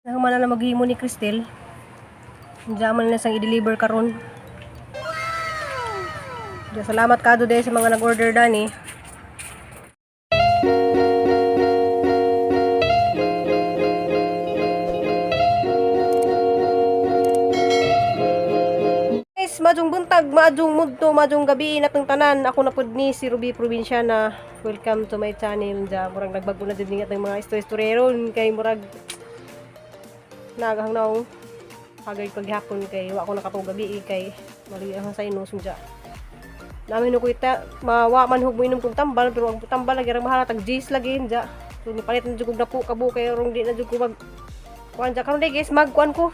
Nahuman na maghimo ni Cristel. Diyan man na sang i-deliver karon. Diyan, salamat kado dahil sa mga nag-order dani. Guys, majong buntag, majong mudto, majong gabi natong tanan. Ako na pud ni si Ruby Provinciana. Welcome to my channel. Diyan, murag nagbago na jud ni atong mga istorya-istorya kay murag nagahang naong pagay paghapon kay wa ko nakatug gabi eh, kay mali ang sa inus unja. Namin ko ita mawa man hug mo inom kog tambal, pero ang tambal lagi ra mahal, tag G's lagi unja. So nipalit na jud kog napo kabo kay rong di na jud ko mag kuan ja karon day, guys, magkuan ko.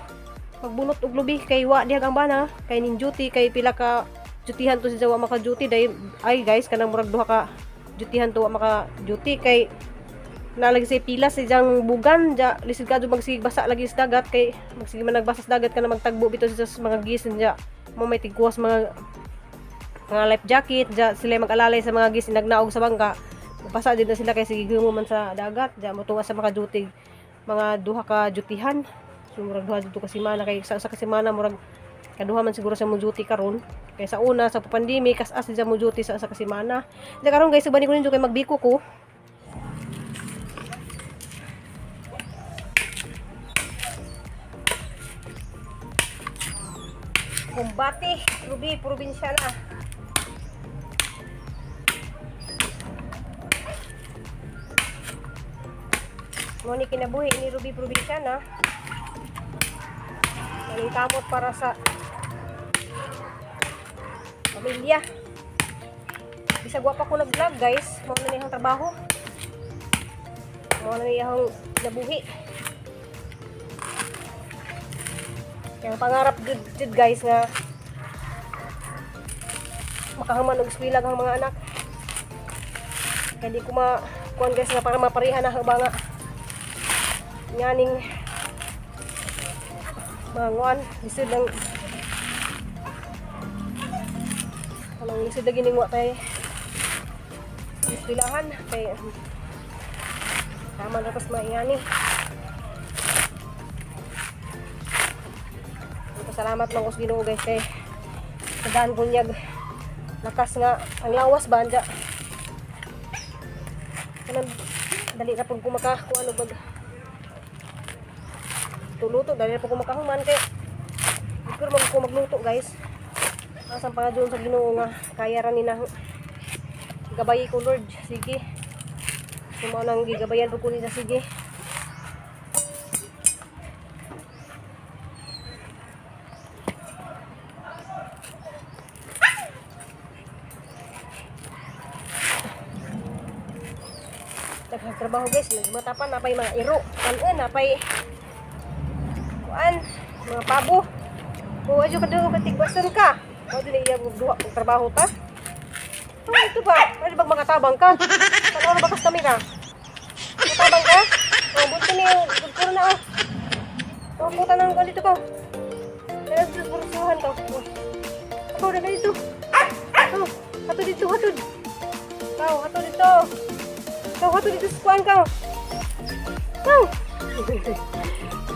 Magbunot og lubi kay wa diha ang bana kay ning duty, kay pila ka dutyhan to si wa maka duty day. Ay guys, kanang murag duha ka dutyhan to wa maka duty kay nalagi sa pila sa iyang bugan ja, lisod ka magsige basa lagi sa dagat kay magsige man nagbasa sa dagat kana magtagbo bitaw sa mga gisin ja mo, may tigkuwas mga life jacket ja, sila mag-alalay sa mga gisin nagnaog sa bangka, basa din na sila kay sige gumo man sa dagat ja. Motunga sa mga duty, mga duha ka dutyhan, so murag duha dito ka semana, kay sa usa ka semana murag kaduha man siguro sa mo duty karon, kay sa una sa pandemic kas-as sa mo duty sa usa ka semana. Di karon guys, uban ko ninyo kay magbiko ko. Kumbati, Ruby, probinsya na. Mo ni kinabuhi ni Ruby probinsya na. Maning kamot para sa pamilya. Bisag wa pa ko nag-vlog guys, mao na niyang trabaho. Mao na niyang nabuhi. Kaya ang pangarap jud jud guys nga makahuman og eskwela ang mga anak. Kaya di ko ma kuan guys nga para mapareha na ba nga nganing mga nguan lisod ang anong lisod lagi ning wa tay eskwilahan kay tama na tas maingani. Salamat lang ko sa Ginoo guys kay sadaan ko niyag lakas nga ang lawas ba anja. Kanang dali na pud ko maka kuan og bag tuluto, dali na pud ko makahuman kay di ko man ko magluto guys. Asang pa doon sa Ginoo nga kaya ra ni na gabay ko Lord, sige. So mao nang gigabayan pud ko niya, sige. Daghang trabaho guys, nagmatapan napay mga iro, kanon napay kuan, mga pabo. O adyo ka do katigbasan ka. O dili iya duha og trabaho ta. Oh, ito ba? Ano bang mga tabang ka? Tanaw ba kas kami ka? Matabang ka? Oh, buti ni puro na oh. Oh, puta nang kuan dito ko. Kaya sa bursuhan ka. Oh. Ako na dito. Oh, ato dito, ato. Kau, ato dito. Kau, ato dito sa kuan ka. Kau.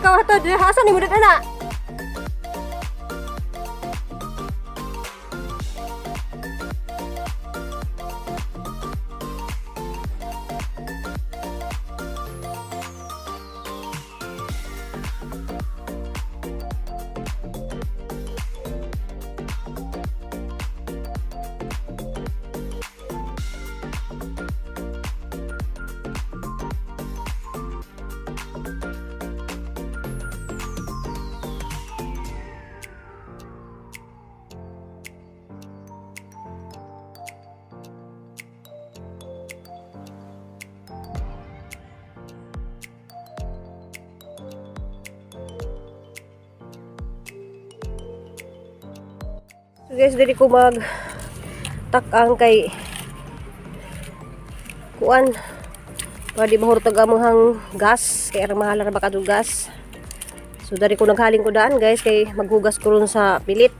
Kau ato dito, asa ni mo dito na? So guys, dili ko mag takang kay kuan para di mahurtag ang mga gas kay arang mahal ra ba kadto gas. So dari ko naghaling ko daan guys kay maghugas ko ron sa pilit.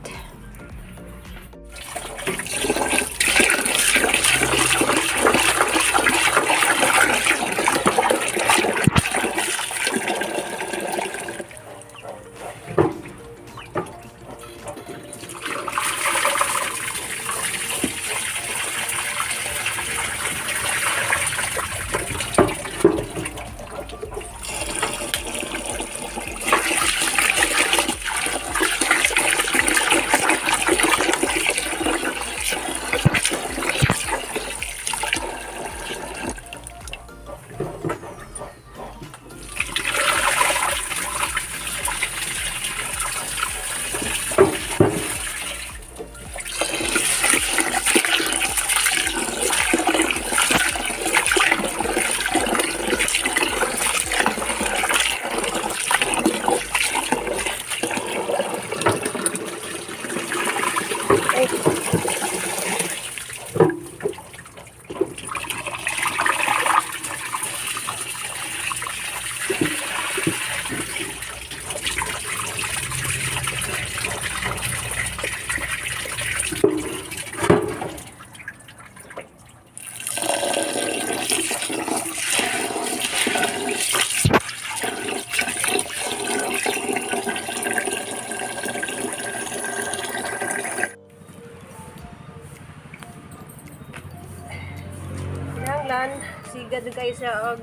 Dugay jud kayo siya og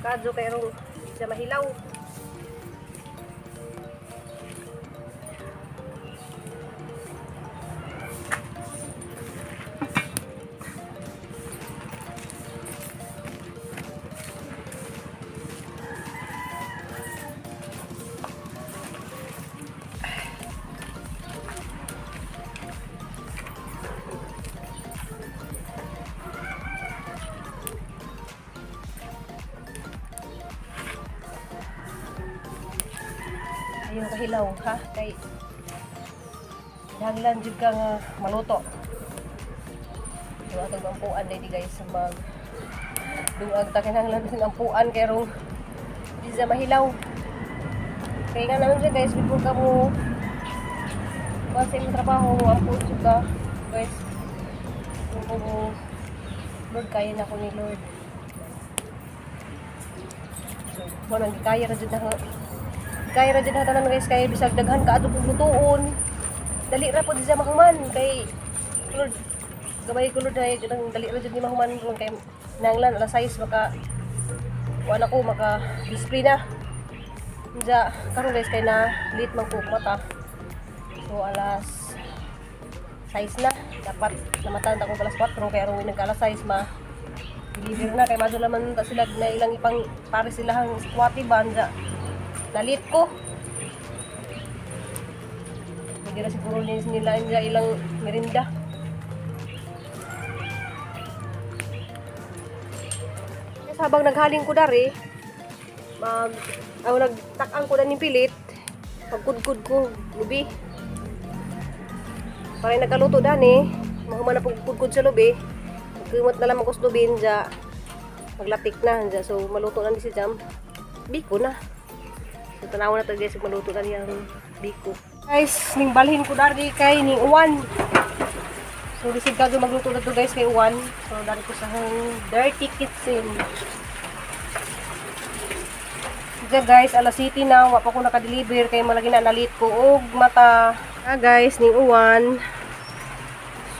kadyo kay rong siya mahilaw. Ayaw kahilaw ha kay kinahanglan jud ka nga maluto. So atong ampuan dili guys sa mag duag ta, kinahanglan jud ampuan kay rong di siya mahilaw. Kay nga naman siya guys, before ka mo kuha sa imong trabaho, ampo jud ka guys. Kung ko mo Lord, kaya na ko ni Lord. So, mo nang kaya ra jud na, kaya ra jud na tanan guys, kay bisag daghan ka adto kog lutuon. Dali ra pod siya mahuman kay Lord, gabay ko Lord ay kanang dali ra jud ni mahuman ron kay nanglan alas 6 maka kuan ako, maka display na. Unja karon guys kay na late man ko mata. So alas 6 na dapat namatan ta ko alas 4 kay aron nagka alas 6 ma deliver na kay madula naman ta sila na ilang ipang pare sila ang squatty ba unja nalit ko. Hindi na siguro nila nila ilang merinda. Kasi habang naghaling ko dari, mag aw nagtakang ko na ning pilit, pagkudkod ko lubi. Para nagkaluto dani, mahuman na pagkudkod sa lubi. Magkumot na lang ako sa lubi nja. Maglatik na nja. So maluto na ni si Jam. Biko na. So tanaw na to guys, maluto na niya ang biko. Guys, ning balhin ko dari kay ning uwan. So bisig ka magluto na to guys kay uwan. So dari ko sa dirty kitchen. Diyan guys, alas 7 na, wa pa ko naka-deliver kay malagi na nalit ko og mata. Ah guys, ning uwan.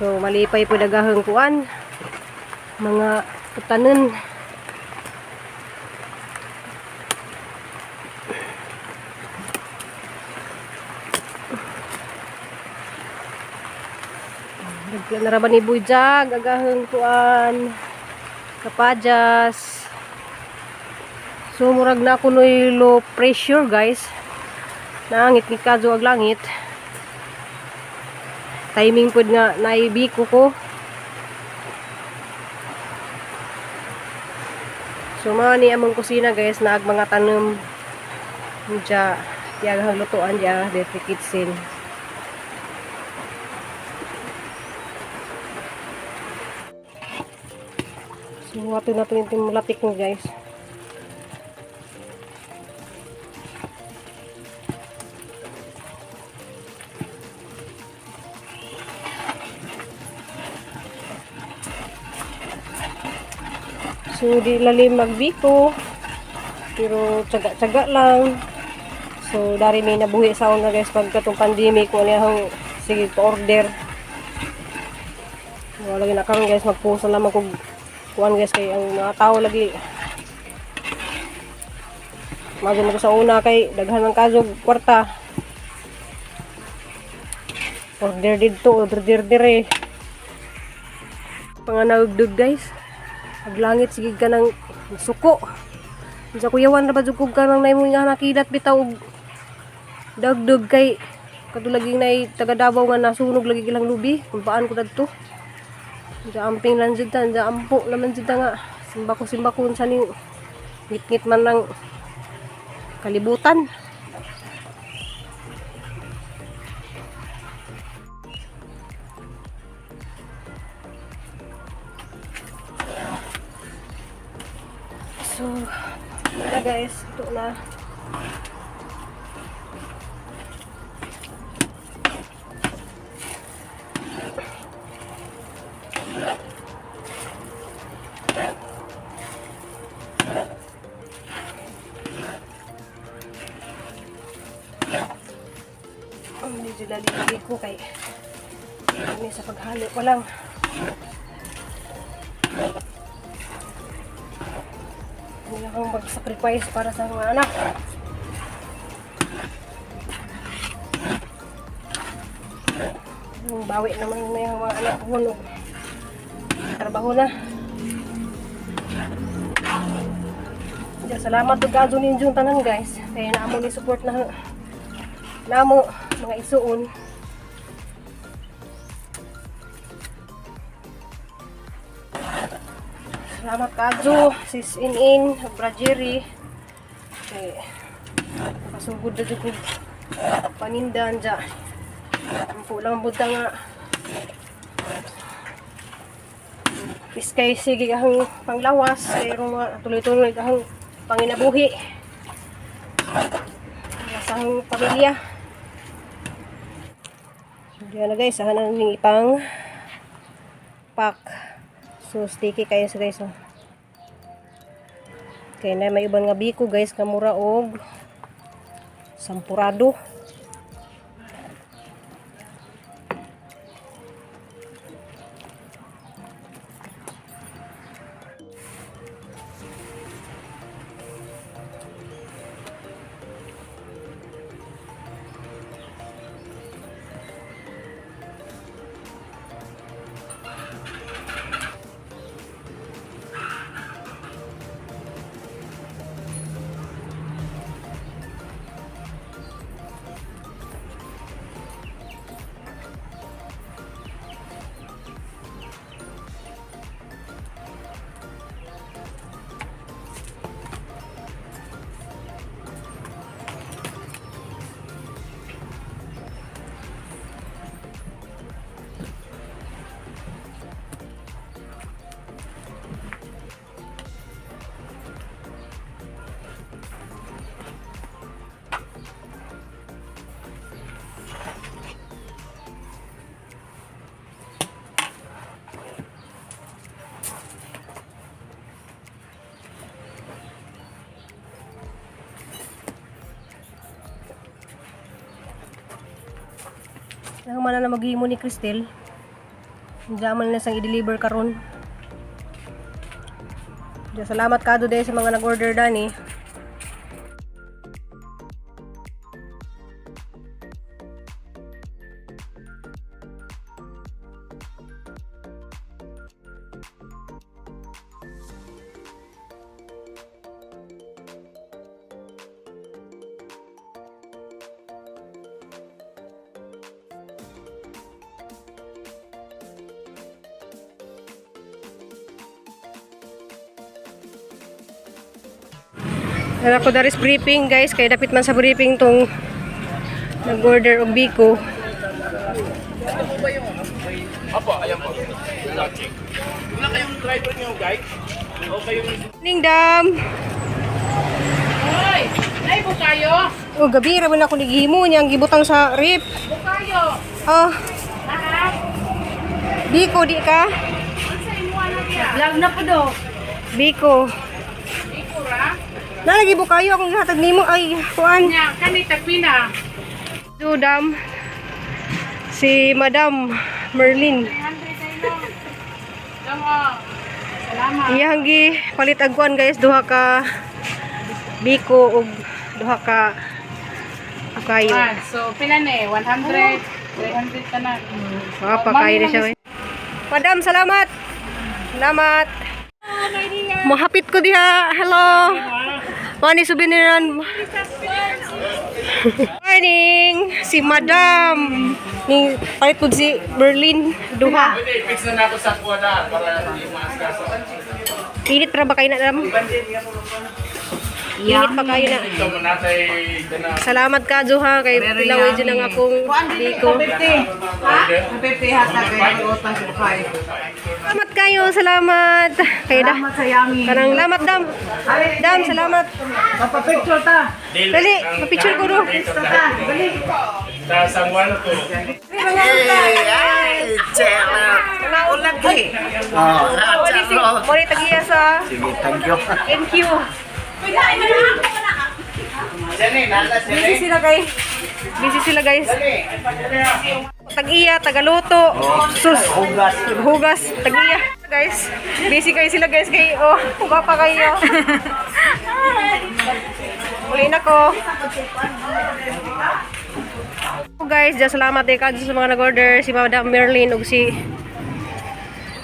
So malipay po dagahang kuan. Mga putanen. Nagla na ra ba ni Boy Jag, agahang kuan, kapadyas. So murag na ako noy low pressure guys. Naangit ni kadyo ag langit. Timing pud nga naibiko ko. So mga ni among kusina guys, naag mga tanom. Diya, tiyagang lutuan diya, dirty kitchen. So ato na ito yung latik mo guys. So di lalim magbiko, pero tsaga-tsaga lang. So dari may nabuhi sa una guys pag katong pandemic, wala akong sige pa-order. Wala lagi na karon guys, magpusa lamang kog kuan guys kay ang mga tao lagi Mago mo sa una kay daghan man kazog kwarta. Order didto, order dire. Panganawgdog guys. Paglangit sige ka ng suko. Sa kuyawan ra ba jud kog kanang naimo nga nakilat bitaw og dagdog kay kadto laging nay taga Davao nga nasunog lagi ilang lubi kung paan ko dadto. Diya amping lang jud ta, diya ampo naman jud ta nga simbako-simbako sa ning ngit-ngit man lang kalibutan. So, na guys, ito na. Ang medyo lalibig ko kay kami sa paghalo pa lang. Kailangan mag-sacrifice para sa mga anak. Yung bawi naman na yung mga anak ko, no. Trabaho na. Ya, salamat ug kadto ninyong tanan, guys. Kaya naamo ni support na namo mga isuon. Salamat kadto sis In-In, Bra Jerry. Kay nakasugod na jud ko panindan dya. Ampo lang bud ta nga. Iskay sige ang panglawas pero mga tuloy-tuloy ang panginabuhi. Sa ang pamilya. So, diyan na guys, saan na ning ipang pack. So sticky kayo sa guys, oh. Kay na may uban nga biko guys, kamura og sampurado. Nang man na maghimo ni Cristel. Hindi man na sang i-deliver karon. Diya, salamat kado dahil sa mga nag-order dani. Ara ko daris briefing guys, kay dapit man sa briefing tong nag-order og biko. Opo, ayan po. Launching. Wala kayong driver niyo, guys? O kayong Ning dam. Hoy! Ay, bukayo! O gabi ra man ako nighimo niya ang gibutang sa rip. Bukayo! Ah, Ha? biko di ka? Unsa imuha na diya? Vlog na po do. Biko. Iko ra. Nalagi bukayo akong gihatag nimo ay kuan. Nya kani tagpina. Dam. Si Madam Merlin. 300 kayo no. Damo. Salamat. Iyang gi palit ang kuan guys, duha ka biko ug duha ka bukayo. Ah, so pila ni? 100, 300 tanan. Mapakain na siya. Eh. Madam, salamat. Salamat. Mahapit ko diha. Hello. Mani souveniran. Morning. Si Madam. Ni palit po si Berlin duha. Pwede, i-fix na nato sa kuha na para hindi maaskaso. Init ra ba kayo na dam? Init pa kayo na. Ito mo natay na. Salamat ka Joha kay pilaway dyan ang akong biko. Salamat kayo, salamat. Kay da. Salamat sa yummy. Kanang lamat dam. Dam, salamat. Papapicture ta. Dali, papicture ko do. Ta, dali. Sa San Juan to. Mori tagiya sa Sige, thank you. Thank you. Busy sila guys. Busy sila guys. Tag-iya, tagaluto. Sus. Hugas. Hugas, tag-iya. Guys, busy kayo sila guys kay oh, gwapa kayo. Uli na ko. Guys, just salamat eh kadto sa mga nag-order, si Madam Merlin ug si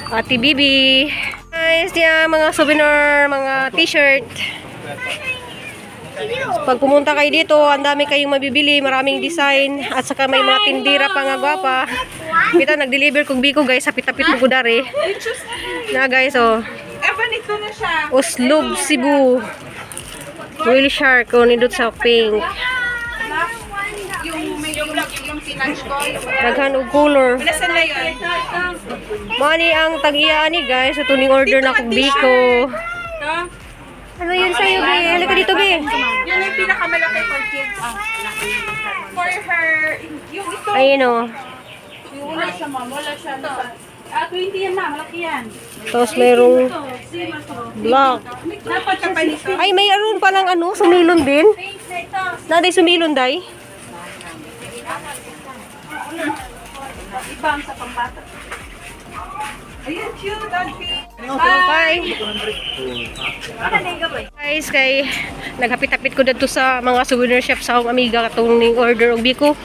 Ate Bibi. Guys, yeah, mga souvenir, mga t-shirt. Pag pumunta kayo dito, ang dami kayong mabibili, maraming design, at saka may mga tindira pa nga gwapa. Kita nag-deliver kog biko, guys, hapit-hapit mo ko dari. Na guys, oh. Evan, ito na siya. Oslob, Cebu. Whale shark, oh, nindot sa pink. Yung may yung yung sinatch ko. Daghan og color. Nasaan na yun? Mani ang tag-iya ani, guys, sa tuning order na kog biko. Ito. Ano yun sa'yo, be? Halika dito, be. Yun yung pinakamalaki for kids. For her, yung ito. Ayun, oh. Yung wala siya, ma'am. Wala siya. Ah, 20 yan, ma'am. Malaki yan. Tapos merong Same ito. black. Dapat ka pa nito. Ay, may aron palang ano, sumilon din. Naday sumilon, day. Iba ang sa pambata. Ayun, cute. Ang pink. Bye. Guys, kay naghapit-hapit ko dito sa mga souvenir shop sa akong amiga katong ning order og biko.